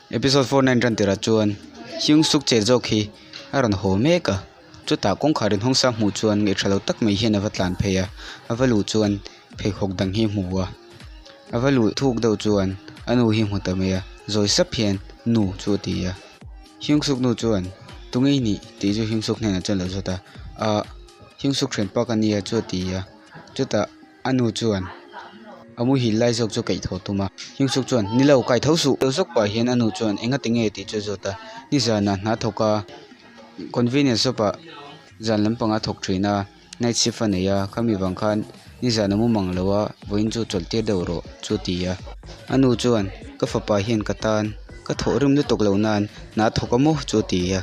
Episode 49 tan tirah chuan Hyung Suk che zawk hi a rawn haw mek a, chutah kawngkhar in hawngsa hmuh chuan ngaihṭha lo tak mai hian a va tlan phei a, a va luh chuan pheikhawk dang hi a hmu a, a va luh thuk deuh chuan a nu hi hmu ta mai a, zawi sap hian nu chu a ti a. Hyung Suk nu chuan tunge i nih tih chu Hyung Suk hnenah chuan a lo zawt a, ah Hyung Suk thianpa ka nia chu a ti a, chutah A nu chuan a muhil lai zawk chu kaih tho tum a, Hyung Suk chuan, Ni lo, kai tho suh. Lo zawk pah hian a nu chuan enga ti nge tih chu a zawt a, Nizanah hna thawk a, convenience shop ah zan lampang a thawk thin a, night shift a nei a, khami vang khan nizan a mu mang lo a, vawiin chu chawlh tir deuh rawh chu a ti a. A nu chuan, Ka fapa hian ka tan, ka thawh rim lutuk lo nan hna thawk a maw chu a ti a.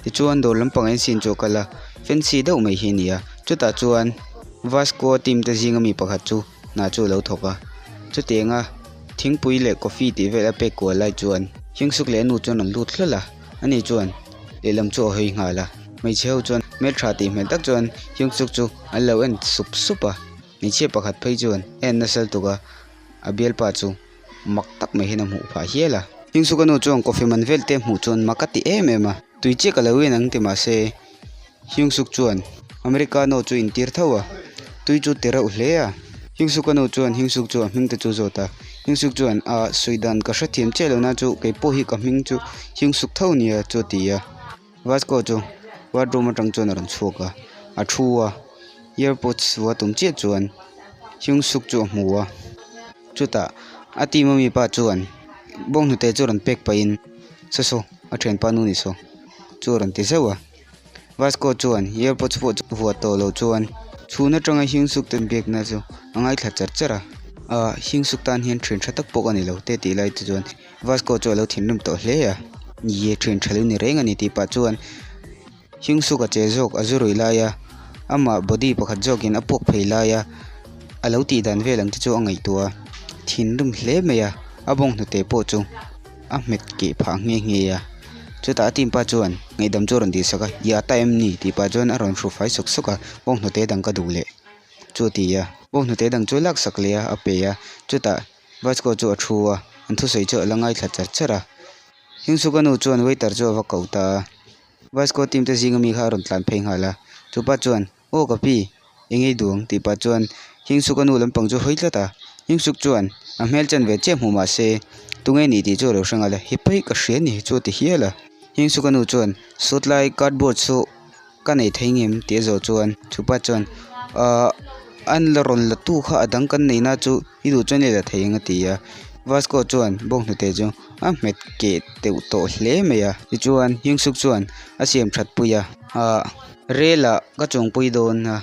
Tichuan dawr lampang en sin chu a kal a, fancy deuh mai hi a ni a, chutah chuan Vasco team te zinga mi pakhat chu hna chu a lo thawk a, chutianga thingpui leh coffee tih vel a pek kual lai chuan Hyungsuk leh a nu chuan an lut hlawl a, ani chuan lehlam chu a hawi nghal a, hmeichhe ho chuan hmeltha tih hmel tak chuan Hyungsuk chu an lo en sup sup a, hmeichhia pakhat phei chuan a en nasa lutuk a, a bialpa chu. mak tak mai hian a hmuh phah hial a. Hyungsuk a nu chuan coffee man vel te hmuh chuan mak a ti em em a, tui chiah ka lo en ang ti mahse Hyungsuk chuan Americano chu intir tho a, tui chu ti reuh hle a. Hyungsuk a nu chuan Hyungsuk chu a hming te chu zawt a, Hyungsuk chuan a sawi dan ka hrethiam chiah lo na chu kei pawh hi ka hming chu Hyungsuk tho nia chu a ti a. Vasco chu wardroom atang chuan a rawn chhuak a, a thu a, earpods vua tum chiah chuan Hyungsuk chu a hmu a, chutah a team ami pa chuan bawnghnute chu rawn pek pahin saw saw a thianpa nu ni saw chu a rawn ti zeuh a, Vasco chuan earpods pawh chu vuah tawh loh chuan chhun atanga Hyungsuk te biakna chu a ngaithla char char a, ah Hyungsuk tan hian thian tha tak pawh ka ni lo te tih lai te chuan. Vasco chu a lo thinrim tawh hle a, Ni e, thian tha lo ni reng a ni tih pah chuan Hyungsuk a che zawk a zu ruih lai a, amah body pakhat zawkin a puak phei lai a, a lo tih dan vel ang te chu a ngaihtuah a, thinrim hle mai a, a bawng hnute pawh chu a hmet keh phah nghe nghe a. Chutah a team pa chuan ngaihdam chu a rawn tihsak a, I a ta em ni? tih pah chuan a rawn hru fai sawk sawk a, bawng hnute dang ka duh leh chu a ti a, bawng hnute dang chu laksak leh a, a pe a, chutah Vasco chu a thu a, an thusawi chu a la ngaithla char char a. Hyungsuk a nu chuan waiter chu a va ko ta a, Vasco team te zinga mi kha a rawn tlan phei nghal a. Chupa chuan, Aw ka pi, eng ei duh ang? tih pah chuan Hyungsuk a nu lampang chu hawi tlat a. Hyungsuk chuan a hmel chen ve chiah hmu mah se, tunge ni tih chu a lo hre nghal a, Hi paih ka hria ni chu a ti hial a. Hyungsuk a nu chuan, Sawtlai cardboard chu Ka nei thei ngem tih a zawh chuan chupa chuan ahh an la rawn la tu kha a dang kan neih na chu i duh chuan i la thei ang a ti a Vasco chuan bawnghnute chu a hmet keh deuh tawh hle mai a tichuan Hyungsuk chuan a siam that pui a ahh rel ah ka chuangpui dawn a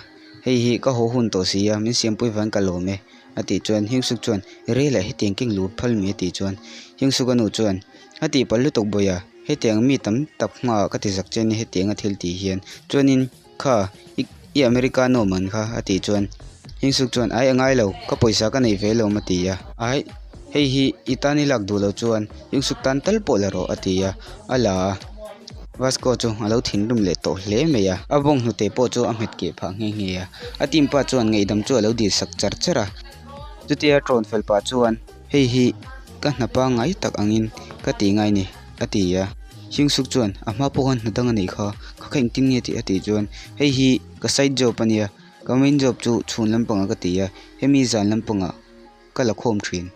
hei hi ka haw hun tawh si a min siampui vang ka lawm e a tih chuan Hyungsuk chuan rel ah hetiang keng lut phal mai a tih chuan Hyungsuk a nu chuan a tihpalh lutuk bawiha. Hetiang mi tam tak hmaah ka ti zak che ania hetianga thil tih hian. Chuanin kha i i Americano man kha a tih chuan Hyungsuk chuan ai a ngai lo ka pawisa ka nei ve lawm a ti a. Ai hei hi i tan i lak duh loh chuan Hyungsuk tan tal pawh la rawh a ti a, a la a. Vasco chu a lo thinrim leh tawh hle mai a. A bawng hnute pawh chu a nghet keh phah nghe nghe a. A team pa chuan ngaihdam chu a lo dil sak char char a. Chutia ṭawn fel pah chuan. Hei hi ka hna pangngai tak angin ka tih ngai ni a ti a. Hyungsuk chuan a hma pawh khan hna dang a neih kha, kha kha engtin nge tih a tih chuan hei hi ka side job a nia, ka main job chu chhun lampangah ka ti a, hemi zan lampangah ka la khawm thin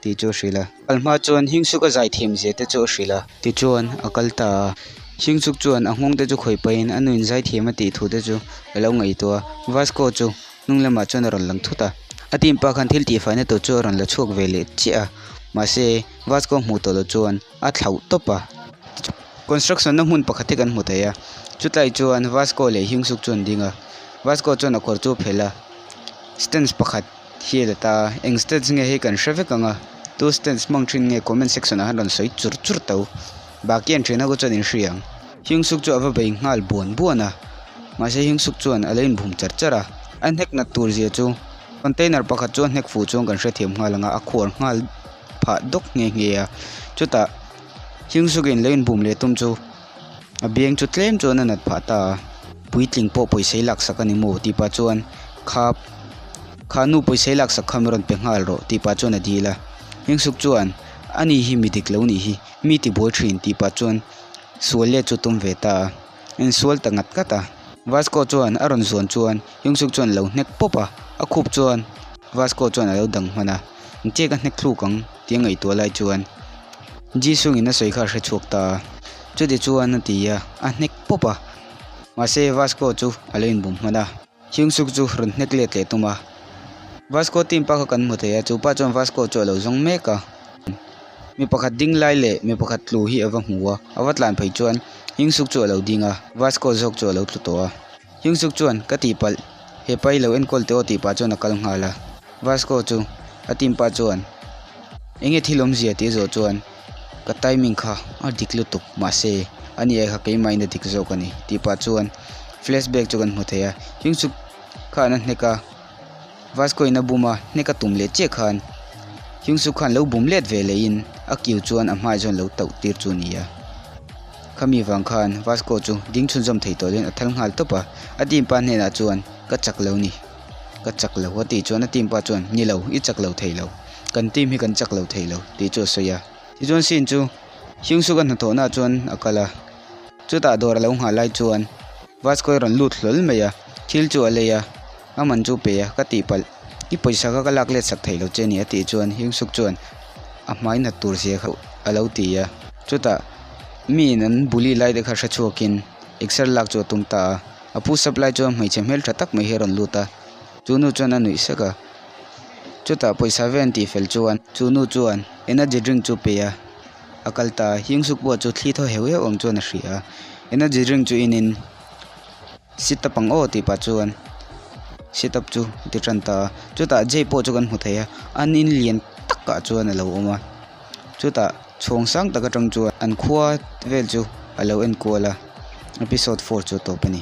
tih chu a hrilh a. Kal hma chuan Hyungsuk a zai thiam zia te chu a hrilh a. Tichuan a kal ta a, Hyungsuk chuan a nghawng te chu khawih pahin a nuin zai thiam a tih thu te chu a lo ngaihtuah a, Vasco chu Hnung lamah chuan a rawn lang thut a, a team pa khan thil tihfaina tur chu a rawn la chhuak ve leh chiah a, mahse Vasco hmuh tawh loh chuan a thlauh tawp a. Construction na hmun pakhat hi kan hmu thei a, chutlai chuan Vasco leh Hyungsuk chu an ding a, Vasco chuan a kawr chu a phelh a, stands pakhat hi a la ta a, eng stands nge hi kan hre vek ang a, tu stands hmang thin nge comment section ah khan rawn sawi chur chur tho, baki an thian ho chuan in hria ang. Hyungsuk chu a va bei nghal buan buan a, mahse Hyungsuk chuan a lo inbum char char a, a hnek nat tur zia chu container pakhat chu a hnek fuh chuan kan hrethiam nghal ang a, a khuar nghal phah dawk nghe nghe a, chutah Hyungsuk in lo inbum leh tum chu a biang chu tlem chuan a nat phah ta a, puitling pawh pawisa i laksak a ni maw tih pah chuan kha kha nu pawisa i laksak kha min rawn pe nghal rawh tih pah chuan a dil a, Hyungsuk chuan. Ani hi mi dik lo nih hi, mi tibuai thin tih pah chuan sual let chu tum ve ta a, insual ta ngat ngat a. Vasco chuan a rawn zuan chuan Hyungsuk chuan a lo hnek pawp a, a khup chuan Vasco chuan a lo dang hman a, Engtia ka hnek thluk ang tih a ngaihtuah lai chuan Jisung in a sawi kha a hre chhuak ta a, chuti chuan a ti a, a hnek pawp a, mahse Vasco chu a lo inbum hman a. Hyungsuk chu rawn hnek let leh tum a, Vasco team pa kha kan hmu thei a, chu pa chuan Vasco chu a lo zawng mek a. Mi pakhat ding lai leh mi pakhat tlu hi a va hmu a, a va tlan phei chuan Hyungsuk chu a lo ding a, Vasco zawk chu a lo tlu tawh a. Hyungsuk chuan, Ka tihpalh, he pa hi lo enkawl teh aw tih pah chuan a kal nghal a. Vasco chu a team pa chuan, Enge thil awmzia tih a zawh chuan, Ka timing kha a dik lutuk, mahse ani ai kha keimahin a dik zawk a ni tih pah chuan flashback chu kan hmu thei a. Hyungsuk khan a hnek a. Vasco in a bum a, hnek a tum leh chiah khan Hyungsuk khan lo bum let ve leh in a kiu chuan a hmai chuan lo tauh tir chu a ni a. Khami vang khan Vasco chu ding chhunzawm thei tawh in a thal nghal tawp a, a team pa hnenah chuan ka chak lo ni, ka chak lo a tih chuan a team pa chuan ni lo, i chak lo thei lo, kan team hi kan chak lo thei lo tih chu a sawi a. Tichuan Shin chu Hyungsuk a hnathawhna ah chuan a kal a, chutah dawr a lo nghah lai chuan Vasco a rawn lut hlawl mai a, thil chu a lei a. A man chu pe a, ka tihpalh. I pawisa kha ka lak let sak thei lo che ni a tih chuan Hyungsuk chuan a hmai nat tur zia kha a lo ti a. Chutah miin an bully lai te kha hre chhuakin exer lak chu a tum ta a. A pu sap lai chuan hmeichhe hmel tha tak mai hi a rawn lut a, chu nu chuan a nuih sek a. Chutah pawisa vel an tih fel chuan chu nu chuan energy drink chu pe a, a kal ta a. Hyungsuk pawh chu thli thaw heuh heuh ang chuan a hria a, energy drink chu inin. Sit up ang aw tih pah chuan sit up chu a ti tan ta a, chutah Jay pawh chu kan hmu thei a, an in lian takah chuan a lo awm a, chutah chhawng sang tak atang chuan an khua vel chu a lo en kual a, episode four chu a tawp a ni.